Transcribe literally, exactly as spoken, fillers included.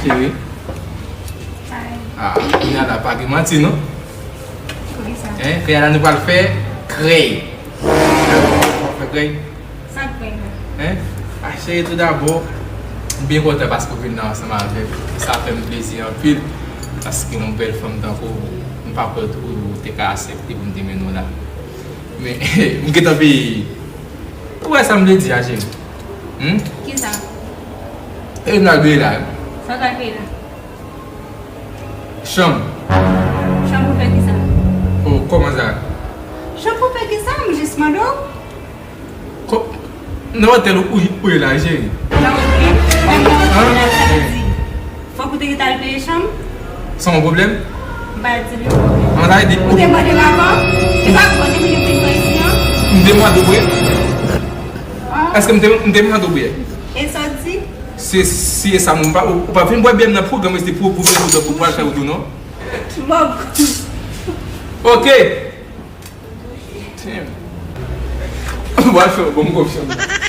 Cheri. Ah, kounye a la pa gen manti non. Poukisa? Hein, kounye a la nou pral fè krèy. Fè krèy. Sa k krèy la? Hein? Ah, cheri, tou dabò, m byen kontan paske w vin la ansanm avè m. Sa fè m plezi anpil. Paske yon bèl fanm tankou w, m pa kwè ou te ka aksepte pou m te mennen w la. Men, m gentan peye. Ou wè sa m vle di a, cheri? Hmm? Kisa? E m al peye la. Sa w al peye la? Chanm. Chanm pou fè kisa? Oh, kòman sa? Chanm pou fè kisa? M jis mande w. Ko-, nan otèl ou, ou ye la, cheri? Nan otèl? Nan otèl la, sa vle di, fòk ou te gentan al peye chanm? Sa yon pwoblèm? M pa di l yon pwoblèm. An, sa vle di, ou te mande m avan? E pa pou te vin pran isi an? M te mande w vre? Ah. Èske m te, m te mande w vre? E sa w di? Se, si e sa, m pa, ou, ou pa vin bwè byè m nan pwogram, se pou, pou, pou, pou, pou al fè wout ou non? Bon. Ok. Damn. Ou pral fè w ban m konfyans.